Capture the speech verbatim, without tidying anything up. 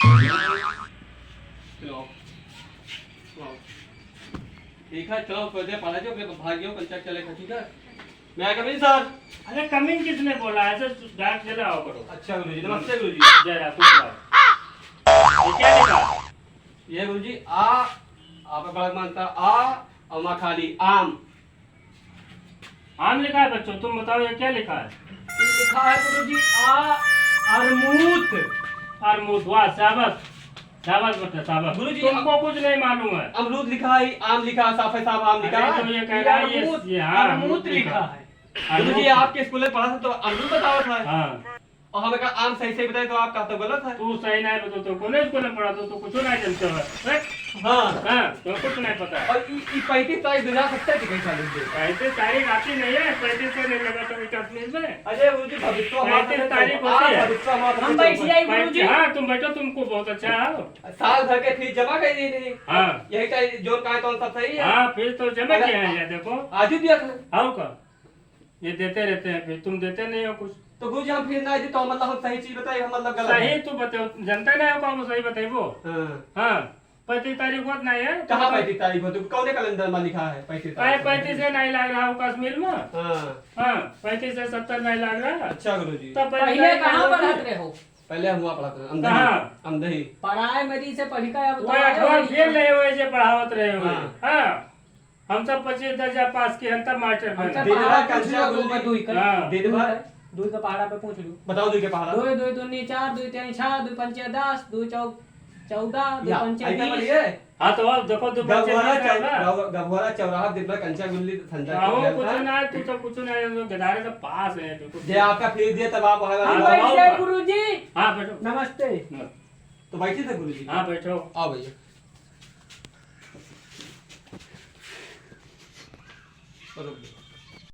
चलो। वाह। ठीक है, चलो, थोड़ी देर पढ़ा जो, फिर भाग गयो, पंचायत चले, ठीक है? May I come in, sir? अरे, come in किसने बोला? ऐसे डांट के लाओ करो। अच्छा गुरुजी, नमस्ते गुरुजी। जय राम, खुश रहो। ये क्या लिखा? ये गुरुजी, आ, आपका बड़ा मानता, आ, और माँ खाली, आम। आम लिखा है बच्चों, तुम बताओ ये क्या लिखा है? ये लिखा है गुरुजी, आ, अरमूत। अरमूत, वाह, शाबाश, शाबाश बेटा, शाबाश। गुरुजी, तुमको कुछ नहीं मालूम है। अमरूद लिखा है, आम लिखा है, साफ है साफ आम लिखा है। अरे, तो ये कह रहा है, ये अरमूत, ये, हाँ, अरमूत अरमूत लिखा लिखा है। है। गुरुजी, अरमूत। आपके स्कूल में पढ़ा था तो अमरूद बतावा था। हाँ। और हमें कहा आम सही सही बताए तो आप कहते गलत है। तू सही नहीं बताओ तो कौन स्कूल में पढ़ा तो, तू कुछ नहीं जानते हो। हैं? हाँ। हाँ, तो कुछ नहीं पता। और ई, ई पैंतीस तारीख दो हजार सत्ताईस की कैसा दिन दे? पैंतीस तारीख आती नहीं है, पैंतीस से नहीं लगा तो विकास मिल में। अरे गुरुजी, भविष्य हमारा पैंतीस तारीख होती है। भविष्य हमारा हम बैठ जाए गुरुजी। हाँ, तुम बैठो, तुमको बहुत अच्छा है। साल भर के फीस जमा कर दी थी। हाँ। यही टाइम जो कहा तो सब सही है। हाँ, फीस तो जमा किया है, ये देखो। आज ही दिया था। और का? ये देते रहते हैं, फिर तुम देते नहीं हो कुछ। तो गुरुजी, हम फिर ना जी, तो मतलब हम सही चीज बताई, हम मतलब गलत सही है। तू बताओ, जनता नहीं हो, हम सही बताइबो। हाँ। हाँ, पैंतीस तारीख होत नहीं है, तो कहाँ मतलब पैंतीस तारीख होत? कौने कैलेंडर में लिखा है पैंतीस अरे, तारीख? पैंतीस से नहीं लग रहा हो कश्मीर में। हाँ। हाँ, पैंतीस से सत्तर नहीं लग रहा। अच्छा गुरुजी। तब पहले पहले नहीं कहाँ लग रहा पढ़त था। रहे हो? पहले हम वहाँ पढ़त रहे, अंदर ही। कहाँ? अंदर ही। पढ़ाई मरी से पढ़ी का, अब वो तो आए अठवा हो फेल रहे हो, ऐसे पढ़ावत रहे हो। हाँ। हाँ। हम सब पच्चीस दर्जा पास किए हैं, तब मास्टर हम बने। सब दिन भर पढ़ा कंचा पूछ लो, गुल्ली। दो पे दुई का। हाँ। दिन भर। दुई का पहाड़ा पे पूछ लो। बताओ दुई के पहाड़ा। दुई, दुई दूनी चार, दुई तीन छह, दुई पंचे दस, दुई चौक चौदह, दुई या, पंचे ऐसा बीस। पढ़िए। हाँ, तो अब देखो, दुई पंचे गभुआरा बीस चौ-, है ना? गभ-, गभुआरा चौराहा दिन भर कंचा गुल्ली धंधा हाँ, किया वो कुछ था। ना, तू तो कुछ ना, वो गदारे के पास है, बिल्कुल। जे आपका फीस दिए, तब आप वहाँ हाँ, हम तो बैठ आओ जाए, का। गुरुजी। हाँ, बैठो। नमस्ते। नमस्ते। तो बैठे थे गुरुजी। हाँ, बैठो। आओ भैया। रुक जाओ।